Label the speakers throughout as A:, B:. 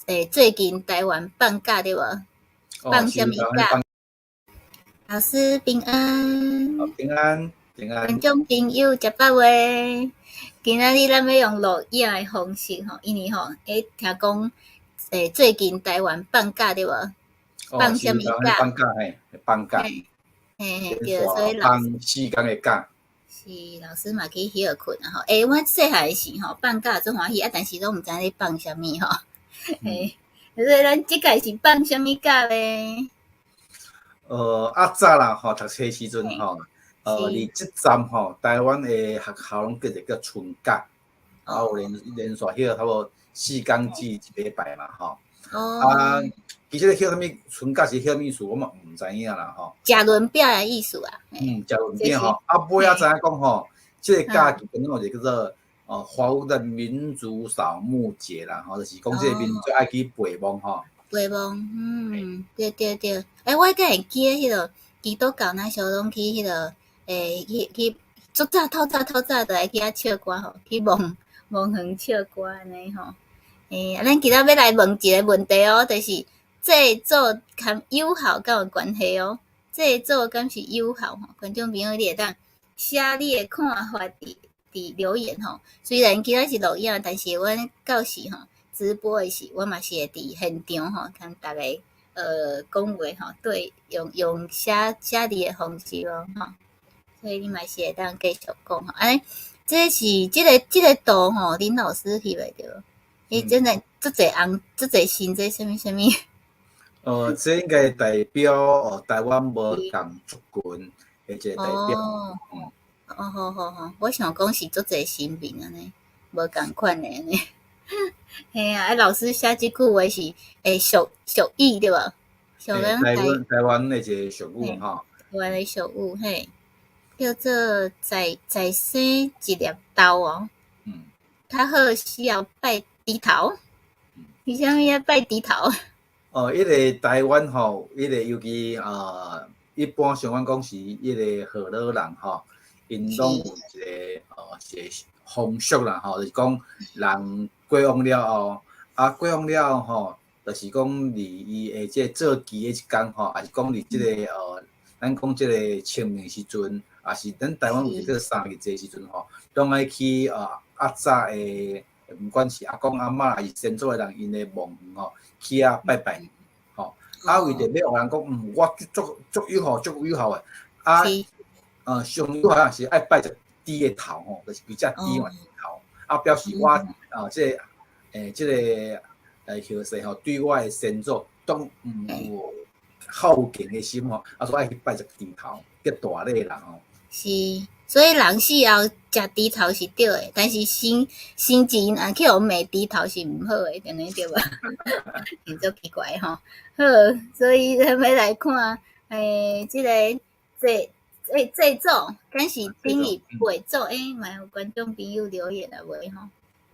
A: 最近台灣放假對無？放啥物假？老師平安。
B: 平安，平安。
A: 觀眾朋友食飽未？今仔日咱欲用錄影的方式吼，因為吼，聽講最近台灣放假對無？放啥物假？
B: 放假嘿，放假。
A: 嘿嘿對，所以老
B: 放4工的假。
A: 是老師嘛去歇睏啊吼。阮細漢時吼放假足歡喜啊，但是攏毋知咧放啥物吼。嘿，所以咱這屆是放啥物假咧？
B: 較早啦吼，讀冊時陣吼，佇這站吼，台灣的學校攏叫做叫春假，啊有連連續歇差不多4工至一禮拜嘛吼。啊，其實歇啥物春假是歇啥物意思，我嘛毋知影啦吼。
A: 食輪餅的意思啊？
B: 嗯，食輪餅吼，啊尾仔知影講吼，這個假期本來就叫做華語的民族掃墓節啦，吼，就是講這個民族愛去陪墓吼。
A: 陪墓，嗯，對對對。我敢會記得彼個基督教那時候攏去彼個，去去足早透早透早就愛去遐唱歌吼，去墓墓園唱歌按呢吼。咱今仔欲來問一個問題哦，就是祭祖佮友好敢有關係哦？祭祖敢是友好吼？觀眾朋友你會當寫你的看法佇佇留言吼。雖然今仔是錄影，但是阮到時吼直播的時，我嘛是會佇現場吼，共逐家講話吼，對，用用寫寫字的方式哦吼。所以你嘛是會當繼續講吼。按呢，這是這个這个圖吼，林老師翕的對無？伊真的足濟紅，足濟神，這啥物啥物？
B: 這應該代表台灣無仝族群的一個代表。
A: 哦，哦，好好好，我想講是足濟神明按呢，無仝款的按呢。嘿啊，啊老師寫這句話是俗俗語對無？俗
B: 台灣台灣的一個俗語吼。
A: 台灣的俗語嘿，叫做在在生一粒豆哦。較好死後拜豬頭。為啥物愛拜豬頭？
B: 哦，彼个台灣吼，彼个尤其啊，一般像阮講是彼个河洛人吼，𪜶攏有一个一个風俗啦吼，就是講人過往了後，啊過往了後吼，就是講佇伊的這個做忌的一工吼，抑是講佇這个咱講這個清明時陣，抑是咱台灣有一個三日節時陣吼，攏愛去較早的，毋管是阿公阿嬤，抑是先祖的人，𪜶的墓園吼，去遐拜拜，吼。啊，為著欲予人講，我足足足友好，足友好的。啊，上友好是愛拜一隻豬的頭吼，就是規隻豬嘛頭，啊，表示我啊，這個這個後世吼，對我的先祖當有孝敬的心吼，啊，所以愛去拜一隻豬頭，叫大禮啦吼。
A: 是，所以人死後食豬頭是對的，但是生生前若去予罵豬頭是毋好的，按呢對無？真足奇怪吼。好，所以咱欲來看，這个祭祭祖，敢是等於陪祖？嘛有觀眾朋友留言啊未吼？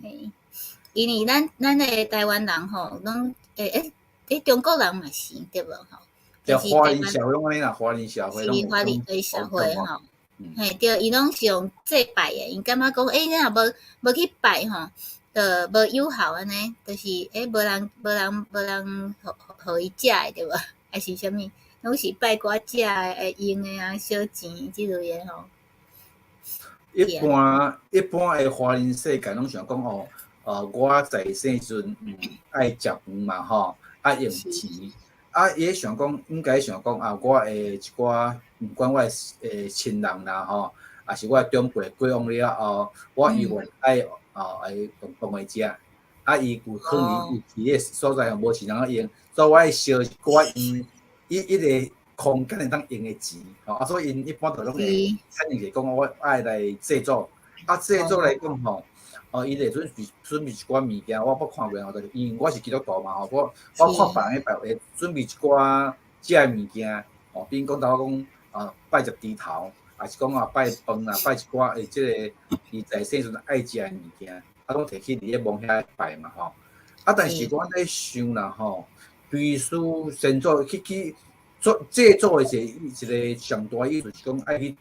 A: 嘿，因為咱咱的台灣人吼，攏中國人嘛是對無吼？
B: 對，華人社會攏按呢啦，華人社會
A: 是華人的社會吼。嘿，對，伊攏是用祭拜的，𪜶感覺講，你若無無去拜吼，就無友好按呢，就是無人無人無人予予伊食的對無？還是啥物？攏是拜寡食的、會用的啊，小錢這類的吼。
B: 一般一般的華人世界攏想講吼，我在生時陣，愛食飯嘛吼，愛用錢。啊，伊想講，應該想講啊，我的一寡，毋管我的親人啦吼，抑是我的長輩過往了後，我猶原愛哦愛當當會食。啊，伊有可能伊佇個所在無錢通用，所以我愛燒一寡𪜶伊伊个空間會當用的錢，吼啊，所以𪜶一般就攏會產生一個講我愛來祭祖。啊，祭祖來講吼，哦，伊會準備準備一寡物件，我捌看過吼，就是因為我是基督徒嘛吼，我我看別人拜會準備一寡食的物件，吼，比如講頭講啊拜一隻豬頭，抑是講啊拜飯啊，拜一寡這个伊在生時陣愛食的物件，啊，攏提去佇咧墓遐拜嘛吼。啊，但是我咧想啦吼，追思先祖去去做祭祖的一個一個上大意思是講愛去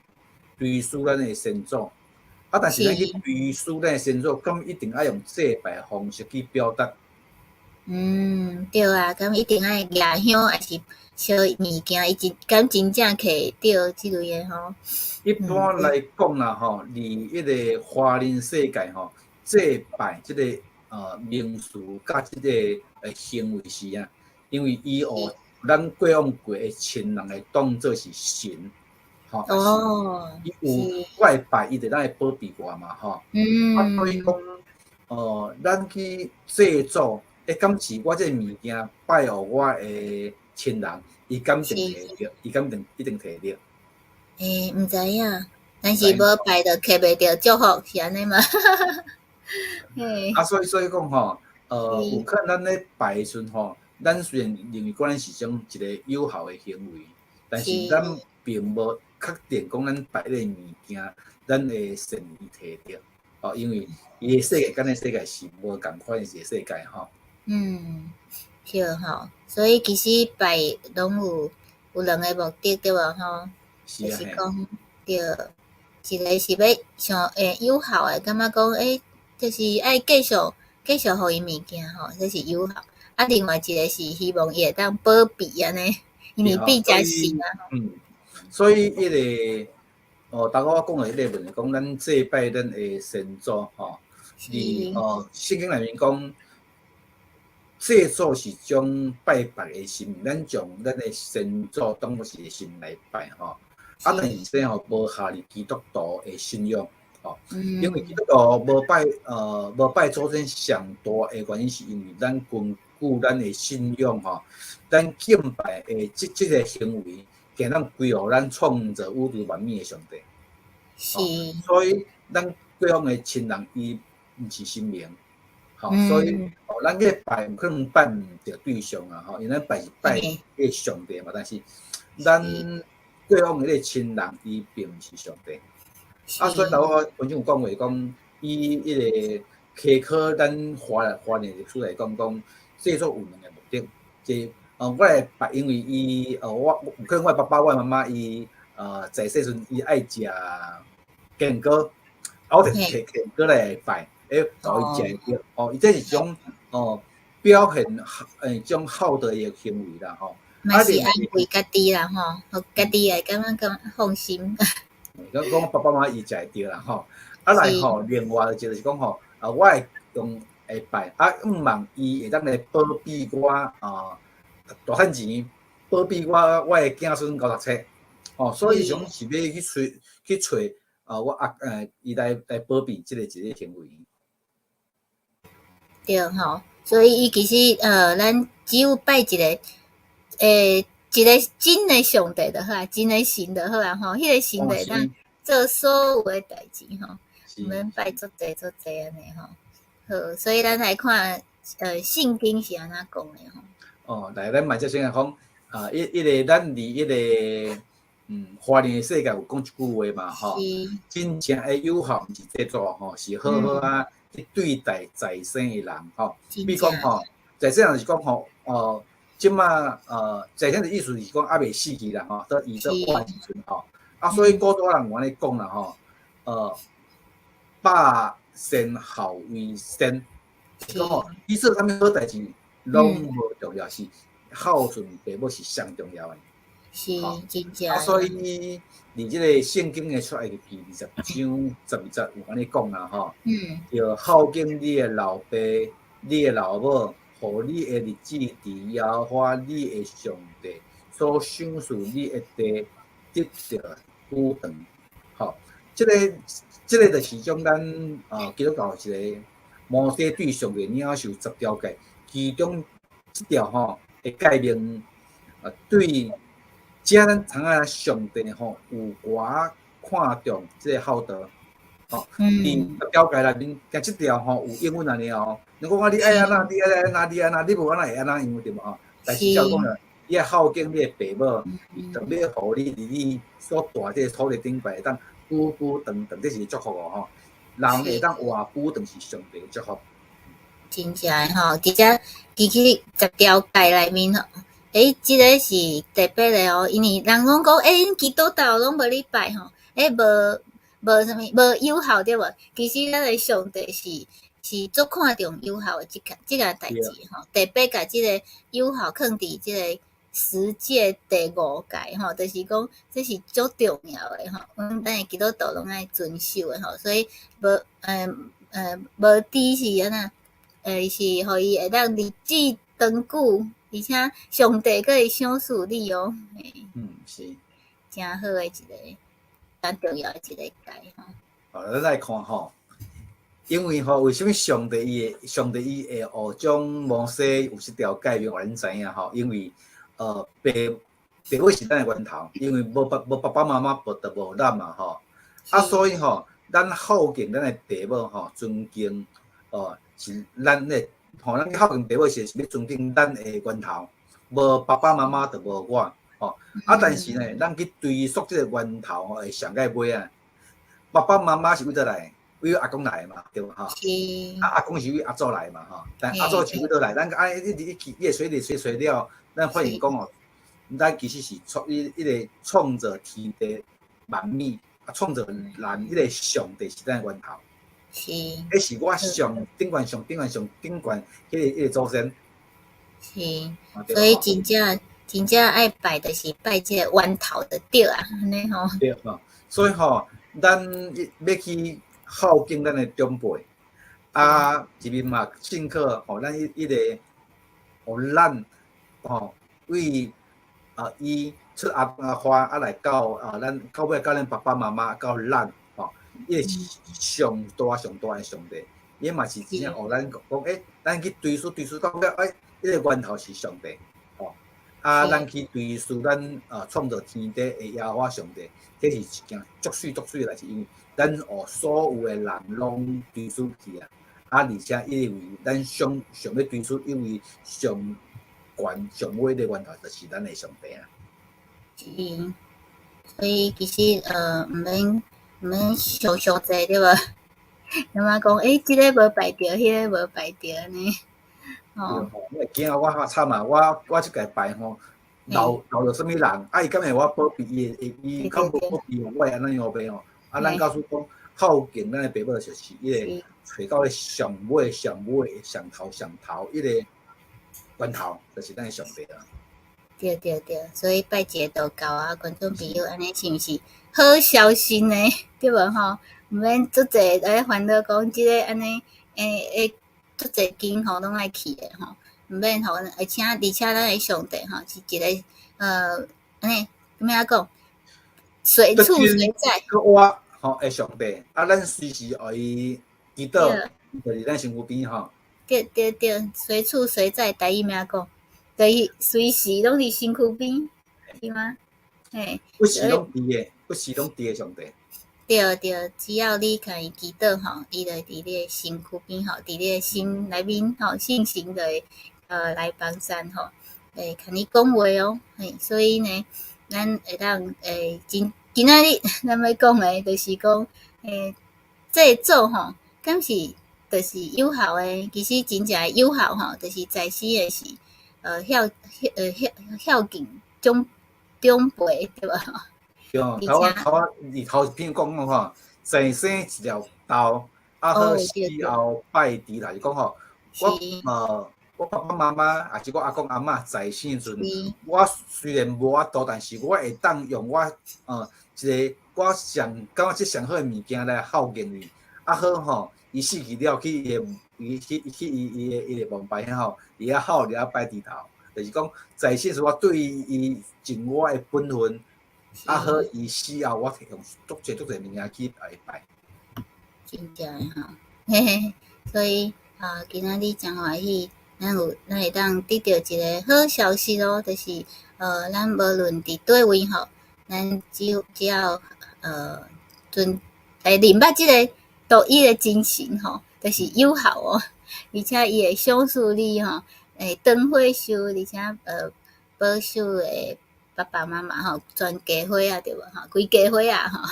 B: 追思咱的先祖。啊，但是咱去追思咱的先祖，敢一定愛用祭拜的方式去表達？
A: 嗯，對啊，敢一定愛舉香，抑是燒物件，伊真敢真正摕著這類的吼。
B: 一般來講啦吼，佇彼個華人世界吼，祭拜這個名詞佮這個行為是啊，因為伊予咱過往過的親人會當做是神，吼，伊有我會拜，伊就當會保庇我嘛，吼。啊，所以講，咱去祭祖，欸，敢是我這個物件拜予我的親人，伊敢定摕著？伊敢定一定摕著？
A: 欸，毋知影，但是無拜就摕袂著祝福，是按呢嗎？嘿。
B: 啊，所以講吼，有可能咱咧拜的時陣吼，咱雖然認為講咱是種一個有效的行為，但是咱並無確定講咱拜彼個物件，咱的善意摕著，哦，因為伊的世界佮咱的世界是無仝款的一個世界吼。
A: 嗯，對吼，所以其實拜攏有兩個目的對無吼？就是講對，一個是欲想會友好的，感覺講欸，就是愛繼續予伊物件吼，這是友好。啊，另外一個是希望伊會當保庇按呢，因為畢竟是啊。
B: 嗯，所以彼個哦，頭拄我講的彼個問題，講咱祭拜咱的先祖吼，佇聖經內面講，祭祖是將拜別的神，咱將咱的先祖當做是神來拜吼。啊，但是這吼無合佇基督徒的信仰吼，因為基督徒無拜祖先上大的原因，是因為咱根據咱的信仰吼，咱敬拜的這個行為，會當歸予咱創造宇宙萬物的上帝。所以咱過往的親人伊毋是神明，吼，所以哦，咱去拜有可能拜毋著對象啊，吼，因為咱拜是拜彼個上帝嘛，但是咱過往的彼個親人伊並毋是上帝。啊，所以頭我文章有講過講，以彼個溪科咱華人歷史來講，講祭祖有兩個目的，這我會拜，因為伊我有可能我爸爸我媽媽伊在世時陣伊愛食堅果，啊，我就摕堅果來拜，欸，予伊食會著，哦，伊這是種表現種孝道的行為啦，吼。
A: 嘛是安慰家己啦，吼，予家己會感覺感放心。
B: 講講爸爸媽媽伊食會著啦，吼。啊來吼，另外一個就是講吼，啊，我會用會拜，啊，向望伊會當來保庇我啊，大漢錢，保庇我的囝孫𠢕讀冊，哦，所以種是欲去揣啊，我阿伊來保庇這個一個行為。
A: 對吼，所以伊其實咱只有拜一個真的上帝就好啊，真的神就好啊，吼，彼個神就會當做所有的代誌吼，毋免拜足濟足濟按呢吼。好，所以咱來看，聖經是按怎講的吼。
B: 哦，來，咱嘛才先來講，啊，一個咱佇彼個華人的世界有講一句話嘛，吼，真正的友好毋是祭祖吼，是好好啊去對待在生的人吼。比如講吼，在生人是講吼，哦，這馬在生的意思是講猶未死去啦吼，到伊做活時陣吼，啊，所以古早人有按呢講啦吼，百善孝為先，講吼，你做啥物好代誌攏無重要，是孝順父母是上重要的。
A: 是真正。
B: 啊，所以佇這個聖經的出埃及記20章12節有按呢講啦吼，叫孝敬你的老爸、你的老母，予你的日子佇耶和華你的上帝所賞賜你的地得著久長。吼，這個就是將咱基督教一個摩西對上帝領受十條誡，其中這條吼的誡命啊對。這咱知影上帝吼有偌看重這個孝道，吼，佇十條誡內面，共這條吼有應允按呢哦。你講啊，你愛按怎，你愛按怎，你按怎，你無按怎會按怎樣對無吼？但是照講啦，你愛孝敬你的爸母，伊就欲予你佇你所蹛這個土地頂懸會當久久長長，這是祝福哦吼。人會當活久長是上帝的祝福。
A: 真正的吼，直接其實十條誡內面吼。欸，這個是特別的哦，因為人攏講，欸，恁基督教攏無咧拜吼，欸，無啥物無友好對無？其實咱的上帝是是足看重友孝的這個代誌吼。第八誡這个友孝囥佇這个十誡第五誡吼，就是講這是足重要的吼。阮咱的基督徒攏愛遵守的吼，所以無無只是按怎，是予伊會當日子長久，而且上帝閣會賞賜你哦。
B: 是。
A: 誠好的一个，誠重要的一个誡吼。
B: 好，咱來看吼，因為吼，為啥物上帝伊會哦將摩西有這條誡命，予咱知影吼？因為爸母是咱的源頭，因為無爸爸媽媽，無就無咱嘛吼。啊，所以吼，咱孝敬咱的爸母吼，尊敬哦，是咱的吼，咱孝敬爸母是欲尊敬咱的源頭，無爸爸媽媽就無我吼。啊，但是呢，咱去追溯這个源頭吼，會上蓋尾啊，爸爸媽媽是佗佗來？為阿公來的嘛，對無吼？
A: 是。
B: 啊，阿公是為阿祖來的嘛，吼。但阿祖是佗佗來？咱按呢一直去，伊會隨隨隨了，咱發現講哦，咱其實是創伊伊个創造天地萬物，啊，創造人彼个上帝是咱的源頭。彼是我上頂懸上頂懸上頂懸彼個祖先。
A: 是，所以真正真正愛拜，就是拜這个源頭就對啊，按呢吼。
B: 對吼，所以吼，咱欲去孝敬咱的長輩，啊，一面嘛信靠吼，咱彼個，予咱吼為伊出亞當夏娃啊來到啊，咱到尾到咱爸爸媽媽到咱吼，伊個是上大上大的上帝，伊嘛是真正予咱講，咱去追溯追溯到尾，彼個源頭是上帝，吼，啊，咱去追溯咱創造天地的耶和華上帝，這是一件足媠足媠的代誌，因為咱予所有的人攏追溯去啊，啊，而且因為咱上上欲追溯，因為上懸上尾的源頭就是咱的上帝啊。
A: 是，所以其實毋免想傷濟對無？感覺講這个無拜著，彼个無拜著按呢。吼。
B: 你會驚我較慘啊！我這屆拜吼，留著啥物人？啊，伊敢會我保庇伊？伊較無保庇我，會按怎樣袂吼？啊，咱教師講孝敬咱的爸母，就是彼个揣到上尾、上尾、上頭、上頭，彼个源頭，就是咱的上帝啊。
A: 對對對，所以拜一个道教啊，觀眾朋友按呢是毋是好消息呢？對無吼？毋免足濟來煩惱講這个按呢，足濟經吼攏愛去的吼，毋免吼，而且咱的上帝吼是一个按呢，按怎講？隨處隨在。
B: 閣活吼的上帝，啊，咱隨時予伊祈禱，就佇咱身軀邊吼。
A: 對對對，隨處隨在，台語按怎講？就是隨時攏佇身軀邊，是嗎？嘿。
B: 不時攏佇的，不時攏佇的上帝。
A: 對對，只要你共伊祈禱吼，伊就佇你的身軀邊吼，佇你的心內面吼，信心就會來幫贊吼，會共你講話哦。嘿，所以呢，咱會當今今仔日咱欲講的，就是講祭祖吼，敢是就是有效的？其實真正有效吼，就是在世的是孝敬長輩對無？
B: 對，頭仔頭仔佇頭一篇講講吼，在生一粒豆，啊好死後拜豬頭，是講吼，我爸爸媽媽，抑是我阿公阿嬤在生時陣，我雖然無法度，但是我會當用我一个我上感覺這上好的物件來孝敬伊，啊好吼，伊死去了去伊的伊去去伊伊的墓牌遐吼，佇遐孝佇遐拜豬頭，就是講在生時我對伊盡我的本分。啊好，伊死後我用足濟足濟物件去共伊拜。
A: 真正的吼，嘿嘿，所以啊，今仔日誠歡喜，咱會當得著一个好消息咯，就是咱無論佇佗位吼，咱只要尊來認捌這个獨一的真神吼，就是有效哦，而且伊會賞賜你吼，會長歲壽，而且保守的爸爸媽媽吼，全家伙仔對無吼，規家伙仔吼，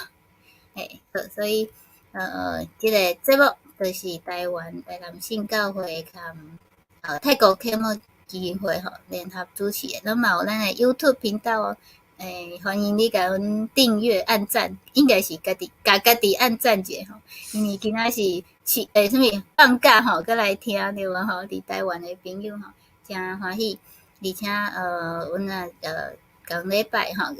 A: 嘿，好，所以這个節目就是台灣台南聖教會佮泰國啟幕基金會吼聯合主持的，咱嘛有咱的 YouTube 頻道哦，歡迎你共阮訂閱、按讚，應該是家己共家己按讚者吼，因為今仔是是欸啥物放假吼，閣來聽對無吼？佇台灣的朋友吼，誠歡喜，而且阮啊仝禮拜吼，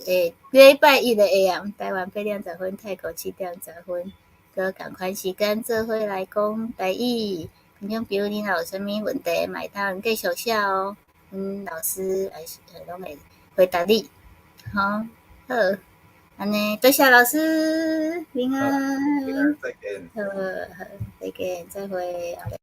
A: 禮拜一的下暗，台灣8點10分，泰國7點10分，閣仝款時間做伙來講台語。聽眾朋友，你若有啥物問題，嘛會當繼續寫哦，阮老師還是攏會回答你。好，好，按呢多謝老師，平安。
B: 平安，再見。
A: 好，好，再見，再會，後日。